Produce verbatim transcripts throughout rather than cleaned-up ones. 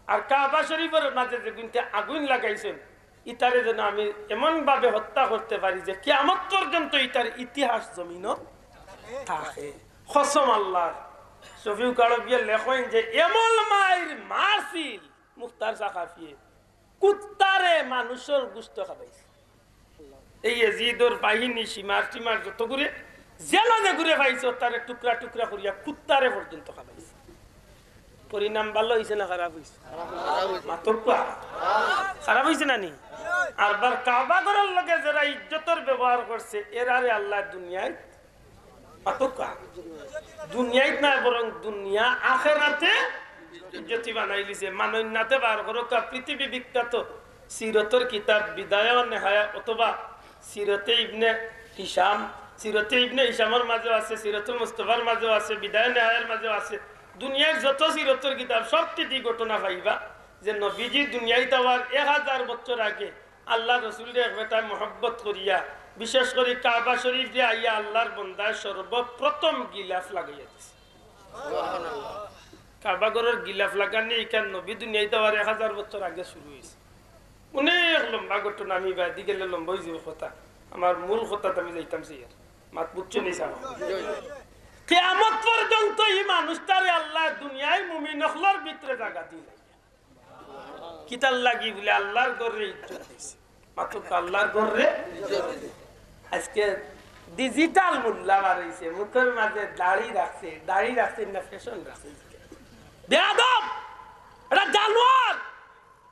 আর কাবা শরীফর মাঝে যেগুইনতে আগুইন লাগাইছইন, ইতারে যেন আমি এমন ভাবে হত্যা করতে পারি যে কিয়ামত পর্যন্ত ইতার ইতিহাস জমিনো থাকে। কসম আল্লাহর। শফিউক আরবিয়ে লেখইন যে এমন মাইর মারছিল মুখতার সাকাফিয়ে, কুত্তারে মানুষর গুস্ত খাবাইছে। এই এজিদর বাহিনী সীমার টিমার যত ঘুরে, জেলা যে ঘুরে পাইছে, তারে টুকরা টুকরা করিয়া কুত্তারে পর্যন্ত খাবাইছে। পরিণাম ভালো অইছে না খারাপ অইছে? মাতউক্কা। খারাপ অইছে না নি? আরবার কাবা ঘরর লগে যেরা ইজ্জতর ব্যবহার করছে, এরারে আল্লায় দুনিয়াত, মাতউক্কা, দুনিয়াত নায়, বরং দুনিয়া আখেরাতে ইজ্জতি বানাইলিছে। মানইন্নাতে বার করউক্কা, পৃথিবী বিখ্যাত সিরতর কিতাব বিদায়া ওয়া নেহায়া অথবা সিরতে ইবনে হিশাম, সিরতে ইবনে হিশামর মাঝেও আছে, সিরতুল মুস্তফার মাঝেও আছে, বিদায়া নেহায়ার মাঝেও আছে। দুনিয়ার যত সিরতর কিতাব সবটিতেই ঘটনা পাইবা যে নবীজি দুনিয়াত আওয়ার এক হাজার বছর আগে আল্লাহর রসুলরে এক বেটায় মহব্বত করিয়া, বিশেষ করি কাবা শরীফরে আইয়া আল্লাহর বন্দায় সর্বপ্রথম গিলাফ লাগাইয়া দিছে। কাবা ঘরর গিলাফ লাগানি ইখান নবী দুনিয়াত আওয়ার এক হাজার বছর আগে শুরু অইছে। অনেক লম্বা ঘটনা, আমি বায়দি গেলে লম্বা অইযিবো কথা। আমার মূল কথাত আমি যাইতাম চাইয়ার। মাত বুঝছো নি সাব? কিয়ামত পর্যন্ত ই মানুষটারে আল্লায় দুনিয়ার মুমিন অকলর ভিতরে জাগা দিলা। কিতার লাগি বুলে আল্লাহর ঘররে ইজ্জত দিছে। মাতউক্কা, আল্লাহর ঘররে ইজ্জত দিছে। আজকে digital মোল্লা বার অইছে, মুখর মাঝে দাড়ি রাখছে, দাড়ি রাখছে না fashion রাখছে। বেয়াদব, এটা জানোয়ার,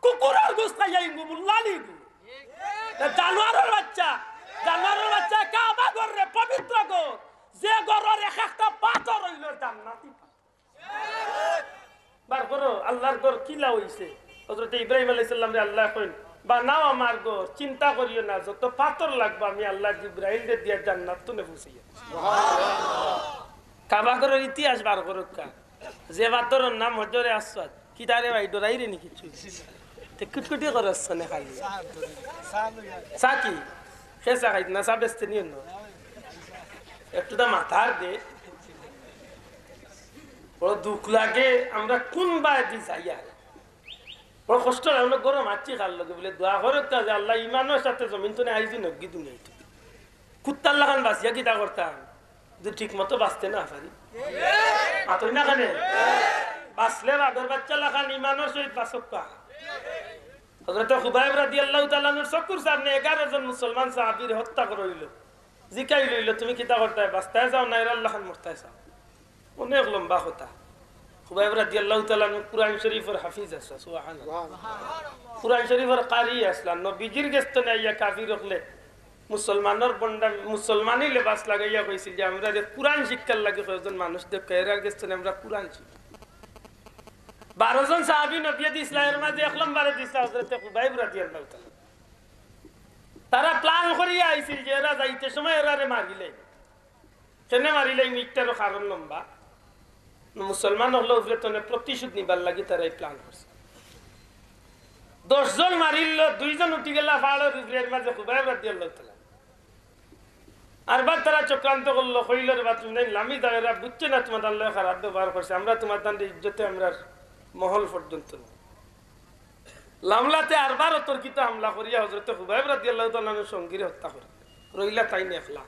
কুকুরর গোস্ত খাইয়া ইগু মোল্লা নি ইগু। এটা জানোয়ারর বাচ্চা, জানোয়ারর বাচ্চা। কাবা ঘররে পবিত্র ঘর, যে ঘরর এক একটা পাথর অইলো জান্নাতি পাথর। বার করো, আল্লাহর ঘর কিলা অইছে? হযরতে ইব্রাহিম আলাইহিস সালামরে আল্লায় কইন, "বানাও আমার ঘর, চিন্তা করিও না, যত পাথর লাগবো আমি আল্লাহ জিব্রাইলরে দিয়া জান্নাত তনে পৌঁছাইয়া।" কাবা ঘরর ইতিহাস বার করউক্কা। যে পাথরর নাম হজরে আসওয়াদ, কিতারে ভাই ডরাইরে নি কিচ্ছু? তে কুটকুটি করছ নে খালি। চা কি? কে চা খাইত না, চা বেচতে নিও না। একটু তো মাথার দে। বড় দুখ লাগে, আমরা কোন বায়দি যাইয়ার। বড় কষ্ট লাগে, আমরা গরম আছি খার লগে বুলে দোয়া করউক্কা যে আল্লাহ ইমানর সাথে জমিন তনে আইজু নবগি দুনিয়াইত। কুত্তার লাখান বাঁচিয়া কিতা করতাম, যদি ঠিক মতো বাঁচতে না পারি? মাতই না কেনে? বাঁচলে বাঘর বাচ্চা লাখান ইমানর সহিত বাঁচউক্কা। হযরতে খুবাইব রাদিয়াল্লাহু তাআলা আনহুর চকুর সামনে এগারো জন মুসলমান সাহাবীরে হত্যা করা অইলো। জিকাইল অইলো, "তুমি কিতা করতায়? বাঁচতায় চাও না এরার লাখান মরতায় চাও?" অনেক লম্বা কথা। খুবাইব রাদিয়াল্লাহু তাআলা আনহু কুরআন শরীফর হাফিজ আছলা, সুবহানাল্লাহ। কুরআন শরীফর কারি আছলা। নবীজির গেছ তনে আইয়া কাফির অকলে মুসলমানর বন্ডা-, মুসলমানি লেবাস লাগাইয়া কইছিল যে, "আমরারে কুরআন শিক্ষার লাগি কয়েকজন মানুষ দেউক্কা, এরার গেছ তনে আমরা কুরআন শিখি।" বারো জন সাহাবী নবীয়ে দিছলা, এর মাঝে এক নম্বরে দিছলা হযরতে খুবাইব রাদিয়াল্লাহু তাআলা। তারা plan করিয়া আইছিল যে এরা যাইতে সময় এরারে মারিলাইমু। কেনে মারিলাইমু, ইটারও কারণ লম্বা। মুসলমান অকলর উপরে তনে প্রতিশোধ নিবার লাগি তারা ই plan করছে। দশ জন মারিল, দুইজন উঠি গেলা পাহাড়র উপরে, এর মাঝে খুবাইব রাদিয়াল্লাহু তাআলা। আরবার তারা চক্রান্ত করলো, কইলো, "রে বা, তুমি নাইলে লামি যাও, এরা বুঝছে না তোমার তার লগে খারাপ ব্যবহার করছে, আমরা তোমার তানরে ইজ্জতে আমরার মহল পর্যন্ত নেই।" লামলাতে আরবার অতর্কিত হামলা করিয়া হযরতে খুবাইব রাদিয়াল্লাহু তাআলা আনহুর সঙ্গীরে হত্যা করে, রইলা তাইন একলা।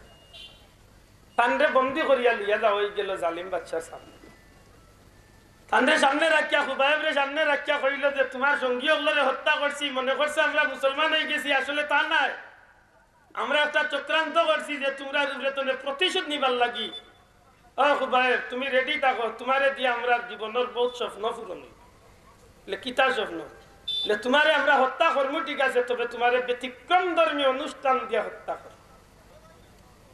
তানরে বন্দী করিয়া লইয়া যাওয়া অইগেলো জালিম বাদশার সামনে। তানরে সামনে রাখিয়া, খুবাইবরে সামনে রাখিয়া কইলো যে, "তোমার সঙ্গী অকলরে হত্যা করছি, মনে করছো আমরা মুসলমান অইগেছি, আসলে তা নায়। আমরা একটা চক্রান্ত করছি যে তোমরার উপরে তনে প্রতিশোধ নিবার লাগি। ও খুবাইব, তুমি ready থাকো, তোমারে দিয়া আমরার জীবনর বউত স্বপ্ন পূরণ অইবো।" বলে, "কিতা স্বপ্ন?" বলে, "তোমারে আমরা হত্যা করমু ঠিক আছে, তবে তোমারে ব্যতিক্রমধর্মী অনুষ্ঠান দিয়া হত্যা করমু।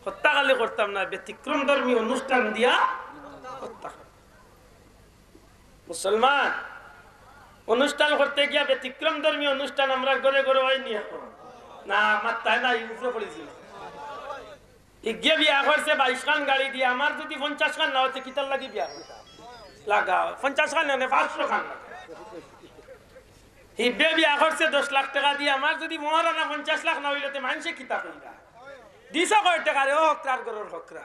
হত্যা খালি করতাম না, ব্যতিক্রমধর্মী অনুষ্ঠান দিয়া হত্যা করমু।" মুসলমান, অনুষ্ঠান করতে গিয়া ব্যতিক্রমধর্মী অনুষ্ঠান আমরার ঘরে ঘরে অয়নি এখন? না, মাত্তায় না, ইউজে পড়েছিল। ইগিয়ে বিয়া করছে বাইশ খান গাড়ি দিয়া, আমার যদি পঞ্চাশ খান না অয় তে কিতার লাগি বিয়া করতাম? লাগাও, পঞ্চাশ খান না, পাঁচশো খান লাগাও। হিব্বে বিয়া করছে দশ লাখ টেকা দিয়া, আমার যদি মহারানা পঞ্চাশ লাখ না অইলে তে মানষে কিতা কইবা? দিছো কয় টেকা রে, ও হকরার ঘরর হকরা?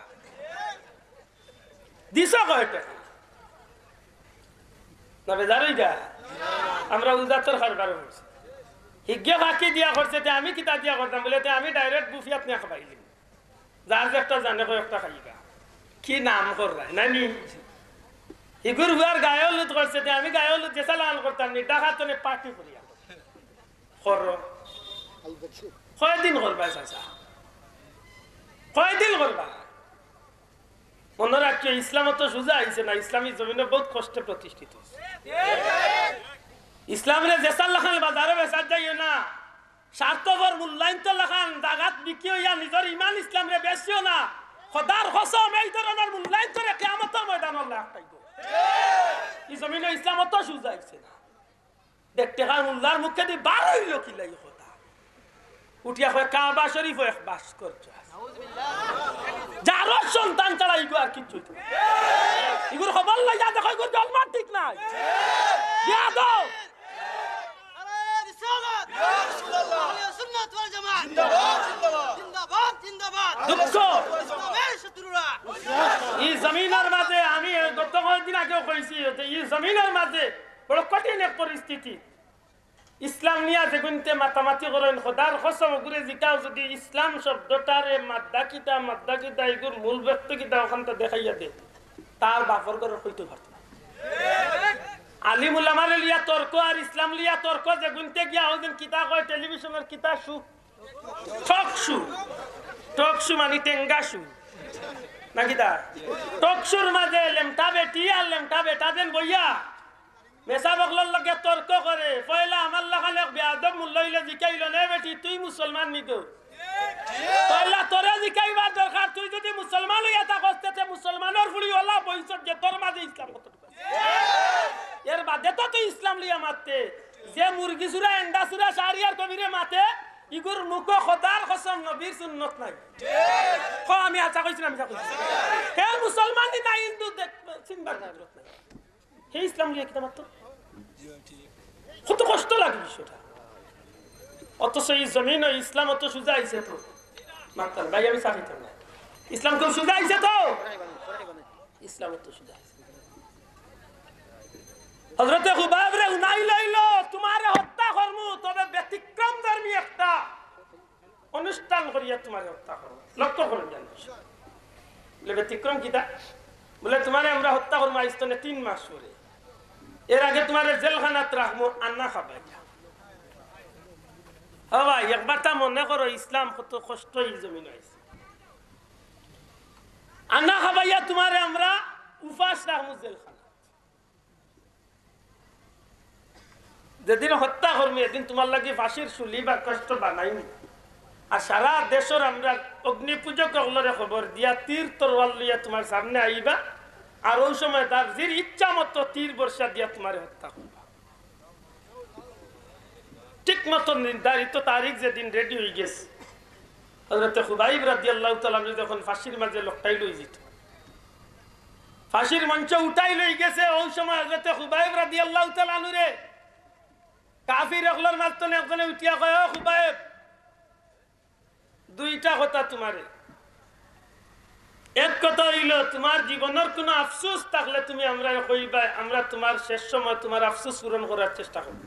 দিছো কয় টেকা? না বেজার অইগা? আমরা উজাতর কারবার করছি। হিগে ফাঁকি দিয়া করছে, তে আমি কিতা দিয়া করতাম? বলে, তে আমি direct বুফিয়াত নিয়া খাবাইলিমু। যার যে একটা জানে কয় একটা খাইবা। কি নাম কররায়, নানি? হিগুর হুয়ার গায়ে হলুদ করছে, তে আমি গায়ে হলুদ যেছা লাখান করতাম নি, ডাকাতনে party করিয়া। করো। কয়দিন করবা চাচা? কয়দিন করবা? মনো রাখিও, ইসলাম অত সুজা আইছে না, ইসলাম ই জমিনো বউত কষ্টে প্রতিষ্ঠিত অইছে। ইসলামরে যেছার লাখান বাজারো বেচাত যাইও না, স্বার্থপর মূল্যায়ন তো লাখান জাগাত বিকি অইয়া নিজর ইমান ইসলামরে বেচিও না। খোদার কসম, এই ধরনর মূল্যায়ন তোরে কিয়ামতর ময়দানো আল্লায় আটকাইবো। ই জমিনো ইসলাম অত সুজা আইছে না। দেড় টেকার মোল্লার মুখেদি বার অইলো কিলা ই কথা? উঠিয়া কয়, "কাবা শরীফো এক ভাস্কর্য আছে।" যারও সন্তান ছাড়া ইগু আর কিচ্ছু অইতো না। ইগুর খবর লইয়া দেখো, ইগুর জন্ম ঠিক নাই। বেয়াদব। নারায়ে রিসালাত। ইয়া রাসূলুল্লাহ। আহলে সুন্নাত ওয়াল জামাত। জিন্দাবাদ, জিন্দাবাদ। জিন্দাবাদ, জিন্দাবাদ। দুঃখ। ইসলামের শত্রুরা। ই জমিনর মাঝে আমি গত কয়েকদিন আগেও কইছি যে ই জমিনর মাঝে বড় কঠিন এক পরিস্থিতি। ইসলাম নিয়া যেগুইন্তে মাতামাতি করইন, খোদার কসম, ওগুরে জিকাও যদি ইসলাম শব্দটারে মাদ্দা কিতা, মাদ্দা কিতা, ইগুর মূল ব্যক্তি কিতা, অখানতা দেখাইয়া দে, তার বাপর ঘরর কইতো পারতো না। আলিম উলামারে লইয়া তর্ক আর ইসলাম লইয়া তর্ক, যেগুইন্তে গিয়া অউ যেন কিতা কয়, টেলিভিশনর কিতা শু, টক শু, টক শু মানি টেঙ্গা শু, না কিতা? টক শুর মাঝে লেমটা বেটি আর লেমটা বেটা যেন বইয়া মেসাব অকলর লগে তর্ক করে। পয়লা আমার লাখান এক বেয়াদব মোল্লা অইলে জিকাইলো, "নে বেটি, তুই মুসলমান নি গো?" পয়লা তোরে জিকাইবার দরকার, তুই যদি মুসলমান অইয়া থাকস, তে মুসলমানর ফুড়ি অলা বইছত যে তোর মাঝে ইসলাম কতটুকু আছে? এর বাদে তো তুই ইসলাম লইয়া মাততে। যে মুরগি চুরা, এন্ডা চুরা, শাহরিয়ার কবিরে মাতে, ইগুর মুখো খোদার কসম নবীর সুন্নত নাই। ক, আমি হাছা কইছি না মিছা কইছি? হে মুসলমান নি না হিন্দু দেখ, চিনবার জরুরত নাই। হে ইসলাম লইয়া কিতা মাততো? কত কষ্ট লাগে বিষয়টা। অথচ ই জমিনো ইসলাম অত সুজা আইছে তো। মাততাম ভাই, আমি চাইতাম না। ইসলাম খুব সুজা আইছে তো। ইসলাম অত সুজা আইছে। হযরতে খুবাইবরে হুনাই লইলো, "তুমারে হত্যা করমু, তবে ব্যতিক্রম ধর্মী একটা অনুষ্ঠান করিয়া তুমারে হত্যা করমু।" লক্ষ্য করো জানো। বলে, "ব্যতিক্রম কিতা?" বলে, "তুমারে আমরা হত্যা করমু আইজ তনে তিন মাস পরে। এর আগে তুমারে জেলখানাত রাখমু, আনা খাবাইয়া।" ও ভাই, একবারতা মনে করো, ইসলাম কত কষ্ট ই জমিনো আইছে। আনা খাবাইয়া তুমারে আমরা উপাস রাখমু জেলখানাত। যেদিন হত্যা করমু, এদিন তুমার লাগি ফাঁসির শুলি বা কষ্ট বানাইমু। আর সারা দেশর আমরা অগ্নিপূজক অকলরে খবর দিয়া তীর তরোয়াল লইয়া তুমার সামনে আইবা, আর অউ সময় তার জির ইচ্ছা মতো তীর বর্ষা দিয়া তুমারে হত্যা করবা। ঠিক মতো নির্ধারিত তারিখ যেদিন রেডি অইগেছে, হযরতে খুবাইব রাদিয়াল্লাহু তাআলা আনহু যখন ফাঁসির মাঝে লটকাই লইযিতো, ফাঁসির মঞ্চ উঠাই লইগেছে, অউ সময় হযরতে খুবাইব রাদিয়াল্লাহু তাআলা আনহুরে কাফির অকলর মাঝ তনে একজনে উঠিয়া কয়, "ও খুবাইব, দুইটা কথা তুমারে। এক কথা অইলো, তুমার জীবনর কুনু আফসোস থাকলে তুমি আমরারে কইবায়, আমরা তুমার শেষ সময় তুমার আফসোস পূরণ করার চেষ্টা করমু।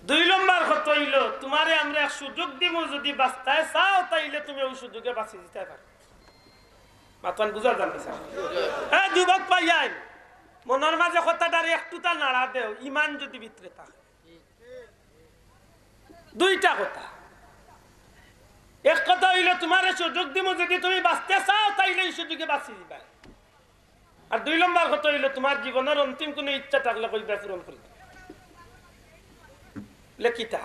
দুই নম্বর কথা অইলো, তুমারে আমরা এক সুযোগ দিমু, যদি বাঁচতায় চাও, তাইলে তুমি অউ সুযোগে বাঁচি যিতায় পারো।" মাতখান বুঝা যার নি? এ যুবক ভাইয়াইন, মনর মাঝে কথাটারে একটুতা নাড়া দেও, ইমান যদি ভিতরে থাকে। দুইটা কথা। এক কথা অইলো, তুমারে সুযোগ দিমু, যদি তুমি বাঁচতে চাও, তাইলে ই সুযোগে বাঁচি যিবায়। আর দুই নম্বর কথা অইলো, তুমার জীবনর অন্তিম কুনু ইচ্ছা থাকলে কইবায়, পূরণ করি দিমু। বলে, "কিতা?"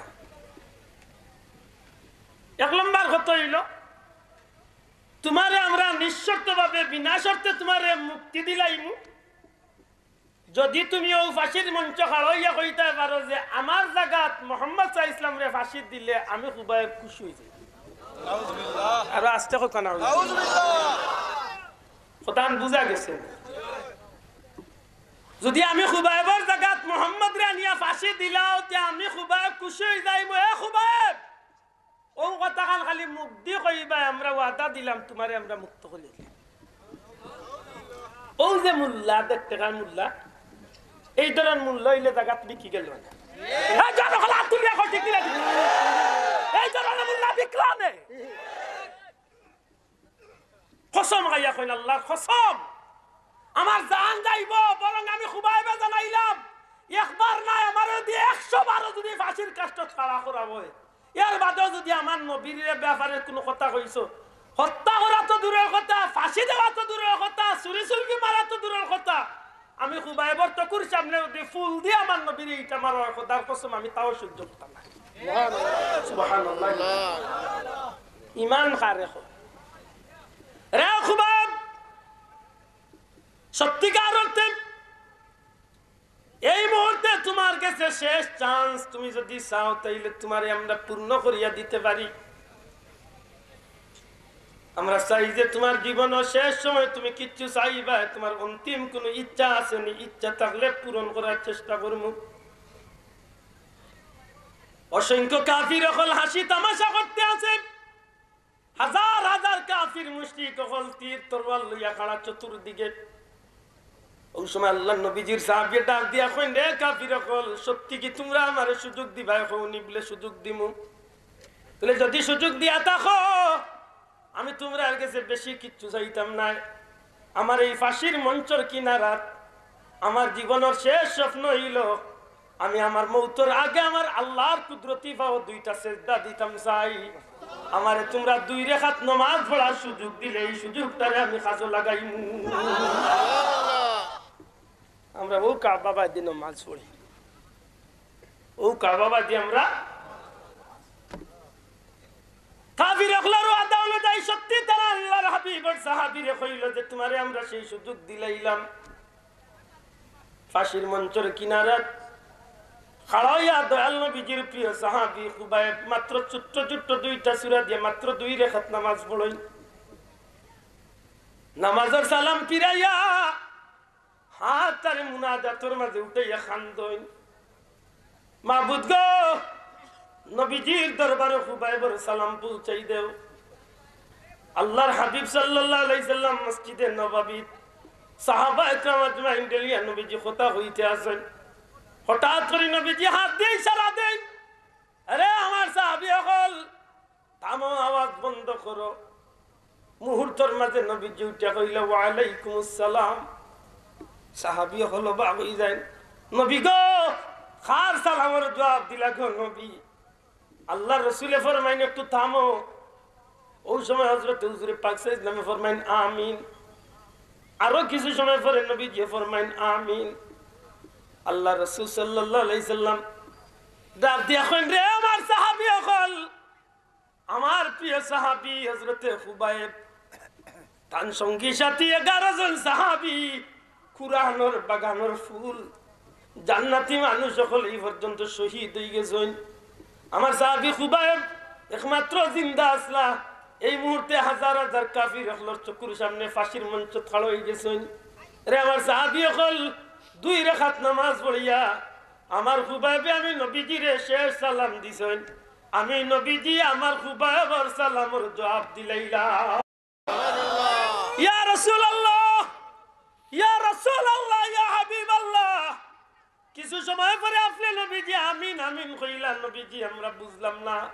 এক নম্বর কথা অইলো, তুমারে আমরা নিঃশর্তভাবে, বিনা শর্তে তুমারে মুক্তি দিলাইমু, যদি তুমি অউ ফাঁসির মঞ্চ খাড়া অইয়া কইতায় পারো যে, "আমার জাগাত মোহাম্মদ সাল্লাল্লাহু আলাইহি ওয়াসাল্লামরে ফাঁসি দিলে আমি খুবাইব খুশি অইযাই।" আরো আস্তে কউক্কা না। কথাখান বুঝা গেছে? যদি আমি খুবাইবর জাগাত মোহাম্মদরে আনিয়া ফাঁসি দিলাও, তে আমি খুবাইব খুশি অইযাইমু। এ খুবাইব, অউ কথাখান খালি মুখদি কইবায়, "আমরা ওয়াদা দিলাম, তুমারে আমরা মুক্ত করি দিলাম।" অউ যে মোল্লা, দেড় টেকার মোল্লা, এই ধরন মূল্য অইলে জাগাত বিকি গেল না। এই ধরন হলা তুলিয়া কয় ঠিক না? এই ধরন মূল্য বিকলা নে। কসম খাইয়া কইন, আল্লাহর কসম, আমার জান যাইবো, বরং আমি খুবাইবে জানাইলাম, একবার নায়, আমারে যদি একশো বারও যদি ফাঁসির কাষ্ঠত খাড়া করা অয়, এর বাদেও যদি আমার নবীর ব্যাপারে কুনু কথা কইছো, হত্যা করা তো দূরের কথা, ফাঁসি দেওয়া তো দূরের কথা, ছুরি-ছুরকি মারা তো দূরের কথা, আমি খুবাইবর চকুর সামনে যদি ফুল দিয়া আমার নবীরে ইটা মারা অয়, খোদার কসম, আমি তাও সহ্য করতাম না। সুবহানাল্লাহ। ইমান কারে কয়? রে খুবাইব, সত্যিকার অর্থে এই মুহূর্তে তুমার গেছে শেষ chance। তুমি যদি চাও, তাইলে তুমারে আমরা পূর্ণ করিয়া দিতে পারি। আমরা চাই যে তুমার জীবনর শেষ সময় তুমি কিচ্ছু চাইবায়, তুমার অন্তিম কুনু ইচ্ছা আছে নি, ইচ্ছা থাকলে পূরণ করার চেষ্টা করমু। অসংখ্য কাফির অকল হাসি তামাশা করতে আছে। হাজার হাজার কাফির মুশরিক অকল তীর তরোয়াল লইয়া খাড়া চতুর্দিকে। অউ সময় আল্লাহর নবীজির সাহাবীয়ে ডাক দিয়া কইন, "রে কাফির অকল, সত্যি কি তুমরা আমারে সুযোগ দিবায়?" কও নি বুলে, "সুযোগ দিমু।" তাইলে যদি সুযোগ দিয়া থাকো, আমি তুমরার গেছে বেশি কিচ্ছু চাইতাম নায়। আমার এই ফাঁসির মঞ্চর কিনারাত আমার জীবনর শেষ স্বপ্ন অইলো, আমি আমার মউতর আগে আমার আল্লাহর কুদরতি পাও দুইটা সেজদা দিতাম চাই। আমারে তুমরা দুই রেখাত নমাজ পড়ার সুযোগ দিলে এই সুযোগটারে আমি কাজো লাগাইমু। আমরা অউ কাবা বায়দি নমাজ পড়ি, অউ কাবা বায়দি আমরা কাফির অকলর ওয়াদা অনুযায়ী সত্যি তারা আল্লাহর হাবিবর সাহাবীরে কইলো যে, "তুমারে আমরা সেই সুযোগ দিলাইলাম।" ফাঁসির মঞ্চর কিনারাত খাড়া অইয়া দয়াল নবীজির প্রিয় সাহাবী খুবাইব মাত্র ছোট্ট ছোট্ট দুইটা সূরা দিয়া মাত্র দুই রেখাত নামাজ পড়ইন। নামাজর সালাম ফিরাইয়া হাতটারে মুনাজাতর মাঝে উঠাইয়া কান্দইন, "মাবুদ গো, নবীজির দরবারো খুবাইবর সালাম পৌঁছাই দেও।" আল্লাহর হাবিব সাল্লাল্লাহু আলাইহি সাল্লাম মসজিদে নববীত, সাহাবা একরাম আজমাইন ডেলিয়া নবীজি কথা কইতে আছইন। হঠাৎ করি নবীজি হাত দিয়া ইশারা দেইন, "আরে আমার সাহাবী অকল, থামো, আওয়াজ বন্ধ করো।" মুহূর্তর মাঝে নবীজি উঠিয়া কইলা, "ওয়ালাইকুমুস সালাম।" সাহাবী অকল অবাক অইযাইন, "নবী গো, কার সালামর জুয়াব দিলা গো নবী?" আল্লাহর রসুলে ফরমাইন, "একটু থামো।" অউ সময় হযরতে হুজুরে পাক সাল্লাল্লাহু আলাইহি ওয়াসাল্লামে ফরমাইন, "আমিন।" আরো কিছু সময় পরে নবীজিয়ে ফরমাইন, "আমিন।" আল্লাহর রসুল সাল্লাল্লাহু আলাইহি সাল্লাম ডাক দিয়া কইন, "রে আমার সাহাবী অকল, আমার প্রিয় সাহাবী হযরতে খুবাইব, তান সঙ্গী সাথী এগারো জন সাহাবী, কুরআনর বাগানর ফুল, জান্নাতি মানুষ অকল এই পর্যন্ত শহীদ অইগেছইন। আমার সাহাবী খুবাইব একমাত্র জিন্দা আছলা, এই মুহূর্তে হাজার হাজার কাফির অকলর চকুর সামনে ফাঁসির মঞ্চত খাড়া অইগেছইন। রে আমার সাহাবী অকল, দুই রাকাত নামাজ পড়িয়া আমার খুবাইবে আমি নবীজিরে শেষ সালাম দিছইন, আমি নবীজি আমার খুবাইবর সালামর জুয়াব দিলাইলাম।" ইয়া রাসূলুল্লাহ, ইয়া রাসূলুল্লাহ, ইয়া হাবিবাল্লাহ, কিছু সময় পরে আপনে নবীজি আমিন আমিন কইলা, নবীজি আমরা বুঝলাম না।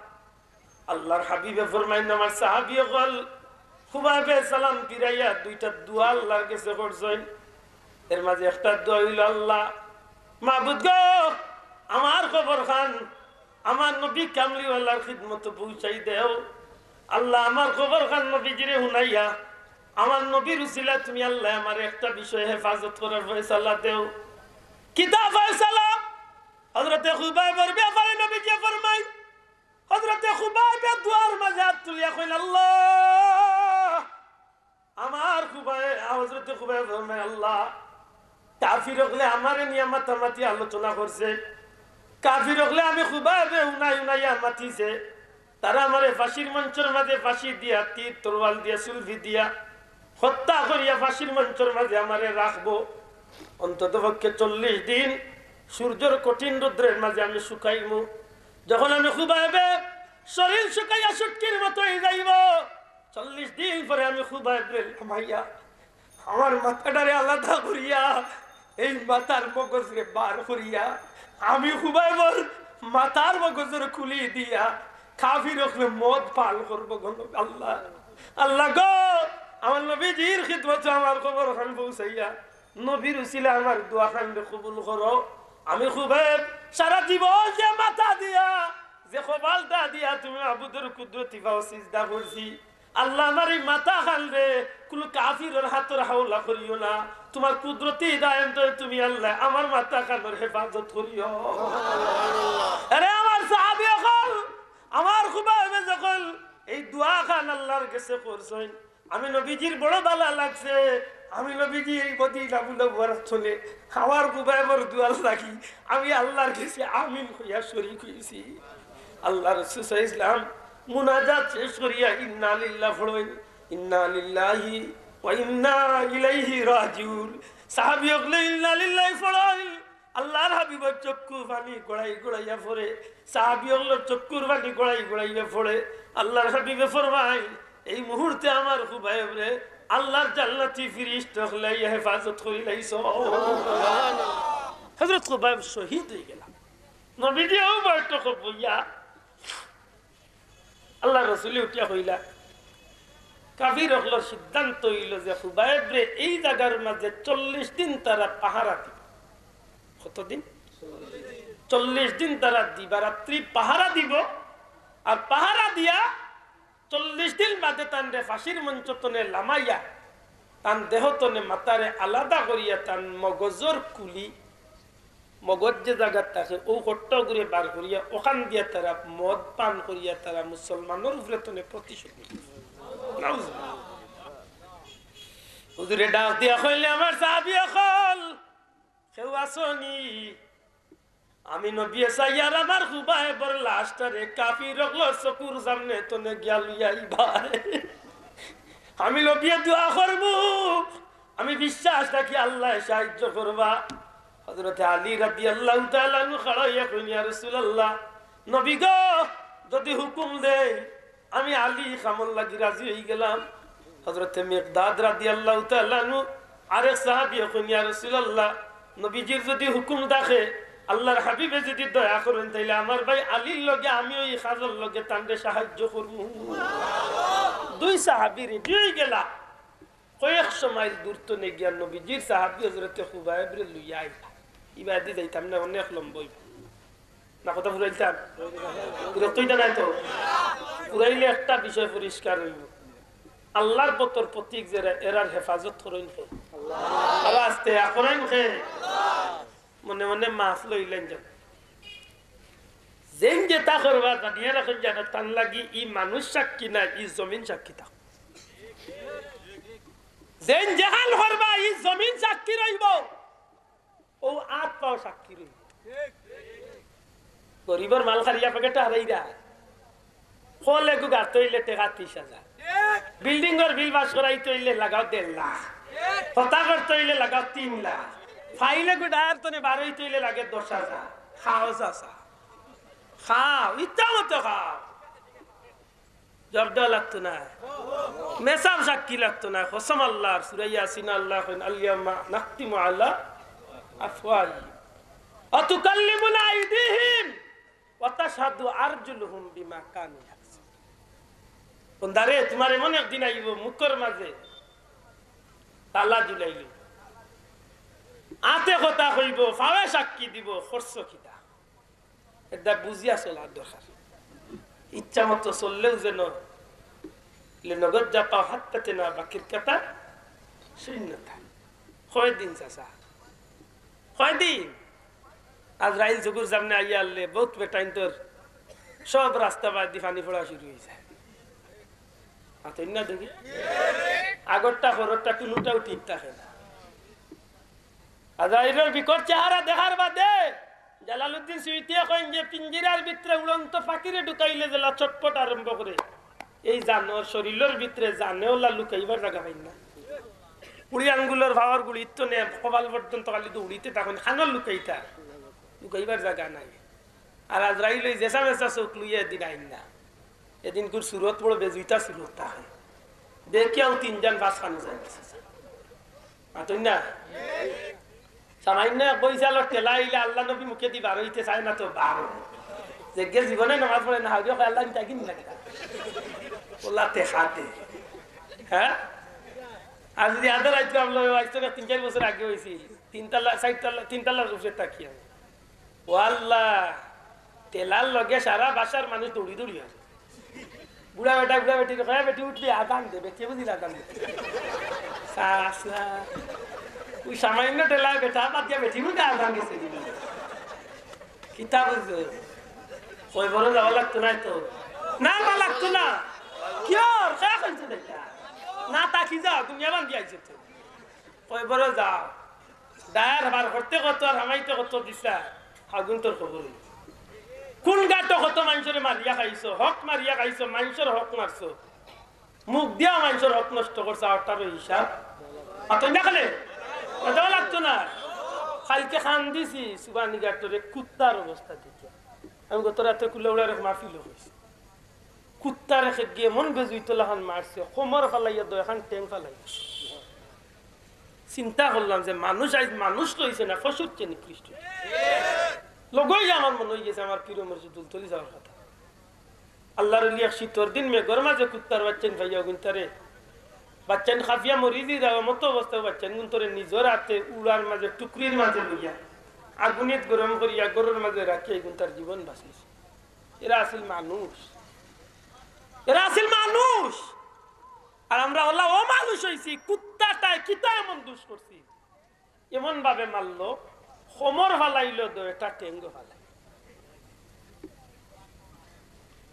আল্লাহর হাবিবে ফরমাইন, আমার সাহাবী অকল খুবাইবে সালাম ফিরাইয়া দুইটা দোয়া আল্লাহর গেছে করছইন। এর মাঝে একটা দোয়া অইলো, "আল্লাহ, মাবুদ গো, আমার কবরখান আমার নবী কামলিওয়ালার খিদমতো পৌঁছাই দেও। আল্লাহ, আমার কবরখান নবীজিরে হুনাইয়া আমার নবীর উসিলায় তুমি আল্লাহ আমার একটা বিষয়ে হেফাজত করার ফয়সালা দেও।" কিতা ফয়সালা? হযরতে খুবাইবর ব্যাপারে নবীজি ফরমাইন, হযরতে খুবাইবে দোয়ার মাঝে আত তুলিয়া কইন, "আল্লাহ, আমার খুবাইব, হযরতে খুবাইব ফরমাইন, আল্লাহ, কাফির অকলে আমারে নিয়া মাতামাতি আলোচনা করছে, কাফির অকলে আমি খুবাইবে হুনাই হুনাইয়া মাতিছে, তারা আমারে ফাঁসির মঞ্চর মাঝে ফাঁসি দিয়া, তীর তরোয়াল দিয়া, সুলফি দিয়া হত্যা করিয়া ফাঁসির মঞ্চর মাঝে আমারে রাখবো। অন্তত পক্ষে চল্লিশ দিন সূর্যর কঠিন রৌদ্রের মাঝে আমি শুকাইমু। যখন আমি খুবাইবে শরীর শুকাইয়া শুটকির মতো অইযাইবো, চল্লিশ দিন পরে আমি খুবাইবরে লামাইয়া আমার মাথাটারে আলাদা করিয়া এই মাথার মগজরে বার করিয়া আমি খুবাইবর মাথার মগজরে খুলি দিয়া কাফির অকলে মদ পান করবো গো আল্লাহ। আল্লাহ গো, আমার নবীজির খিদমতে আমার কবর খান পৌঁছাইয়া নবীর উসিলা আমার দোয়া খান কবুল করো। আমি খুবাইব সারা জীবন যে মাথা দিয়া, যে কপালটা দিয়া তুমি মাবুদর কুদরতি পাও সিজদা করছি, আল্লাহ, আমার এই মাথা খানরে কুনু কাফিরর হাতর হাওলা করিও না। তুমার কুদরতি হিদায়াত তুমি আল্লাহ আমার মাথা খানর হেফাজত করিও। আরে আমার সাহাবী অকল, আমার খুবাইবে যখন এই দোয়া খান আল্লাহর গেছে করছইন, আমি নবীজির বড় ভালা লাগছে। আমি নবীজি এই মদিনা মুনাওয়ারাত থনে আমার খুবাইবর দোয়ার লাগি আমি আল্লাহর গেছে আমিন কইয়া শরিক অইছি। আল্লাহর রাসূল সাল্লাল্লাহু আলাইহি ওয়াসাল্লাম মুনাজাত শেষ করিয়া ইন্না লিল্লাহ পড়ইন, ইন্না লিল্লাহি ওয়া ইন্না ইলাইহি রাজিউন। সাহাবী অকলে ইন্না লিল্লাহি পড়ইন, আল্লাহর হাবিবর চক্ষু পানি গড়াই গড়াইয়া পড়ে, সাহাবী অকলর চক্ষুর পানি গড়াই গড়াইয়া পড়ে। আল্লাহর হাবিবে ফরমাইন, এই মুহূর্তে আমার খুবাইবরে আল্লাহর জান্নাতি ফিরিস্তা অকলে হেফাজত করিলাইছইন। হযরত খুবাইব শহীদ অইগেলা। নবীজি অউ বৈঠকো বইয়া আল্লাহর রাসূলে উঠিয়া কইলা, কাফির অকলর সিদ্ধান্ত অইলো যে খুবাইবরে এই জাগার মাঝে চল্লিশ দিন তারা পাহারা দিবো। কতদিন? চল্লিশ দিন তারা দিবারাত্রি পাহারা দিবো। আর পাহারা দিয়া চল্লিশ দিন বাদে তানরে ফাঁসির মঞ্চ তনে লামাইয়া, তান দেহ তনে মাথারে আলাদা করিয়া, তান মগজর কুলি, মগজ যে জাগাত থাকে, অউ কট্টগুরে বার করিয়া, অখান দিয়া তারা মদ পান করিয়া তারা মুসলমানর উপরে তনে প্রতিশোধ নিবো। নাউজুবিল্লাহ। হুজুরে ডাক দিয়া কইলে, আমার সাহাবী অকল, কেউ আছো নি? আমি নবীয়ে চাইয়ার আমার খুবাইবর লাশটারে কাফির অকলর চকুর সামনে তনে গিয়া লইয়া আইবায়। আমি নবীয়ে দোয়া করমু, আমি বিশ্বাস রাখি আল্লায় সাহায্য করবা। হযরতে আলী রাদিয়াল্লাহু তাআলা আনহু খাড়া অইয়া কইন, ইয়া রাসূলুল্লাহ, নবী গো, যদি হুকুম দেইন, আমি আলী ই কামর লাগি রাজি অইগেলাম। হযরতে মিকদাদ রাদিয়াল্লাহু তাআলা আনহু আরেক সাহাবীয়ে কইন, ইয়া রাসূলুল্লাহ, নবীজির যদি হুকুম থাকে, আল্লাহর হাবিবে যদি দয়া করইন, তাইলে আমার ভাই আলীর লগে আমিও ই কাজর লগে তানরে সাহায্য করমু। দুই সাহাবী রেডি অইগেলা। কয়েকশো মাইল দূর তনে গিয়া নবীজির সাহাবী হযরতে খুবাইবরে লইয়া আইলা। ইবাদি যাইতাম না, অনেক লম্বা অইবো। না, কথা ফুরাইতাম? ফুরাইতাম নায় তো? ফুরাইলে একটা বিষয় পরিষ্কার অইবো। আল্লাহর পথর প্রতীক যেরা, এরার হেফাজত করইন কে? আল্লাহ। আস্তে করইন কে? মনে মনে মাফ লইলেন যেন। যেইন যেতা করবা জানিয়া রাখইন যেন, তান লাগি ই মানুষ সাক্ষী না, ই জমিন সাক্ষী থাকো। যেইন যেহান করবা, ই জমিন সাক্ষী রইবো। অউ আত পাও সাক্ষী রইবো। গরিবর মাল খারিয়া পকেটো হারাইরা। কল এগু গাড়তো অইলে টেকা তিশ হাজার। বিল্ডিংর বিল পাস করাইতো অইলে লাগাও দেড় লাখ। হতা করতো অইলে লাগাও তিন লাখ। ফাইল এগু ডায়ার তনে বার অইতো অইলে লাগে দশ হাজার। খাও চাচা। খাও, ইচ্ছা মতো খাও। জবাব দেওয়া লাগতো নায়। মেসাব সাক্ষী লাগতো নায়। কসম আল্লাহর, সূরা ইয়াসিন আল্লায় কইন, "আল ইয়াউমা নাখতিমু আলা আফওয়াহিহিম ওয়া তুকাল্লিমুনা আইদিহিম ওয়া তাশহাদু আরজুলুহুম বিমা কানু ইয়াকসিবুন।" বন্দারে, তুমার এমন একদিন আইবো, মুখর মাঝে তালা ঝুলাইলো, আতে কথা কইবো, পাওয়ে সাক্ষী দিবো, করছো কিতা? এটা বুঝিয়া চলার দরকার। ইচ্ছা মতো চললেও যেন লে নগদ যা পাও হাত্তাতে না, বাকির কথা শূন্যতা। কয়দিন চাচা? কয়দিন? আজরাইল চকুর সামনে আইয়া আনলে বহুত বেটাইন্তর সব রাস্তা বাদ দি পানি পড়া শুরু অইযায়। মাতইন না দেখি। আগরটা খররটা কুনুটাও ঠিক থাকে না। আজরাইলর বিকট চেহারা দেখার বাদে জালালউদ্দিন সুয়ুতিয়ে কইন যে পিঞ্জিরার ভিতরে উড়ন্ত পাখিরে ঢুকাইলে যেলা ছটফট আরম্ভ করে, এই জানোর শরীলর ভিতরে জানে ওলা লুকাইবার জাগা পাইন না। কুড়ি আঙ্গুলর পাওর গুড়িত্ত নে কপাল পর্যন্ত খালি তো উড়িতে থাকইন, খানোর লুকাইতা, লুকাইবার জাগা নাই। আর আজরাইল অউ যেসা মেসা চউখ লইয়া এদিন আইন না। এদিনকুর সুরত বড় বেজুইতা সুরত থাকে। দেখিয়াও তিনজন পাঁচ খানো যায়। মাতইন না? সামান্য এক বইছালর ঠেলা আইলে আল্লাহ নবী মুখেদি বার অইতে চায় না তো বার। যেগে জীবনে নামাজ পড়ে না, হাউরে কয়, "আল্লাহ, আমি তাই কিনি না কিতা?" বললা, "তে খাতে।" হ্যাঁ? আর যদি আধা রাইত কাম লয়, আজ থেকে তিন চার বছর আগে অইছিল, তিনতলা, চাইরতলা, তিনতলার উপরে থাকি আমি। ও আল্লাহ, ঠেলার লগে সারা বাসার মানুষ দৌড়ি দৌড়ি আসে। বুড়া বেটা, বুড়া বেটি, কয়া বেটি উঠবি, আজান দে, বেটি বুঝিল আজান দে। চাচা, ওই সামান্য ঠেলায় বেটা বাদ দিয়া বেটি বুঝে আজান গেছে। কিতা বুঝো? কই বড় যাওয়া লাগতো না তো? না, না লাগতো না। কি আর? কয়া কইছে বেটা? না, তাকি যাও, দুনিয়া বান্ধি আইছে তো। কই বড় যাও। ডায়ার বার করতে কত আর হামাইতে কত দিছা, আগুন তোর খবর অইছে। কোন গাটো কত মানুষরে মারিয়া খাইছো, হক মারিয়া খাইছো, মানুষর হক মারছো, মুখ দিয়া মানুষর হক নষ্ট করছো, আরটারও হিসাব। মাতইন না কেনে? মাতা লাগতো না। কালকে কান্দিছি সুবানি গাটরে কুত্তার অবস্থা দেখিয়া। আমি গত রাতে কুলাউড়ার এক মাহফিলো কইছি, কুত্তারে খেগে এমন বেজুইতলাখান মারছে, কোমর ফালাইয়া দয় খান ঠেং ফালাইয়া। চিন্তা করলাম যে মানুষ আইজ মানুষ রইছে না, পশুর চেয়ে নিকৃষ্ট। লগই আমার মনে অইগেছে আমার পীর মুর্শিদ দুলতলি যাওয়ার কথা। আল্লাহর অলি এক শীতর দিন মেঘর মাঝে কুত্তার বাচ্চাইন পাইয়া গুনতারে, বাচ্চাইন খাফিয়া মরি দি যাওয়া মতো অবস্থায় বাচ্চাইন গুনতরে নিজর হাতে উড়ার মাঝে টুকরির মাঝে লইয়া আগুনিত গরম করিয়া ঘরর মাঝে রাখিয়া গুনতার জীবন বাঁচাইছে। এরা আছিল মানুষ, এরা আছিল মানুষ। আর আমরা অলা অমানুষ অইছি। কুত্তাটায় কিতা এমন দুষ করছি, এমন ভাবে মারলো, কোমর ফালাইলো, দয়টা ঠেঙ্গো ফালাই।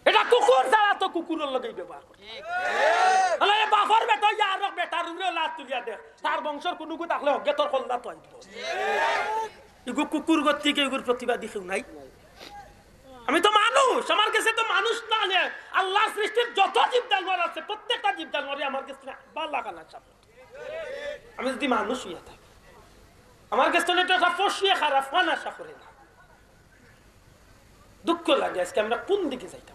এটা কুকুর ছাড়া তো কুকুরর লগেই ব্যবহার করে। আলা এ বাপর বেটা, ইয়ার বেটার উপরে লাত তুলিয়া দেখ, তার বংশর কুনুগু থাকলে হগে তোর কল্লা তো আইব। ইগু কুকুর গতিকে ইগুর প্রতিবাদী কেউ নাই। আমি তো মানুষ, আমার গেছে তো মানুষ না হলে আল্লাহর সৃষ্টির যত জীব জানোয়ার আছে, প্রত্যেকটা জীব জানোয়ারই আমার গেছে বালা খান আশা করে। আমি যদি মানুষ অইয়া থাকি, আমার গেছে তো এটা একটা পশুয়ে খারাপ খান আশা করে না। দুঃখ লাগে আজকে আমরা কোন দিকে যাইতাম।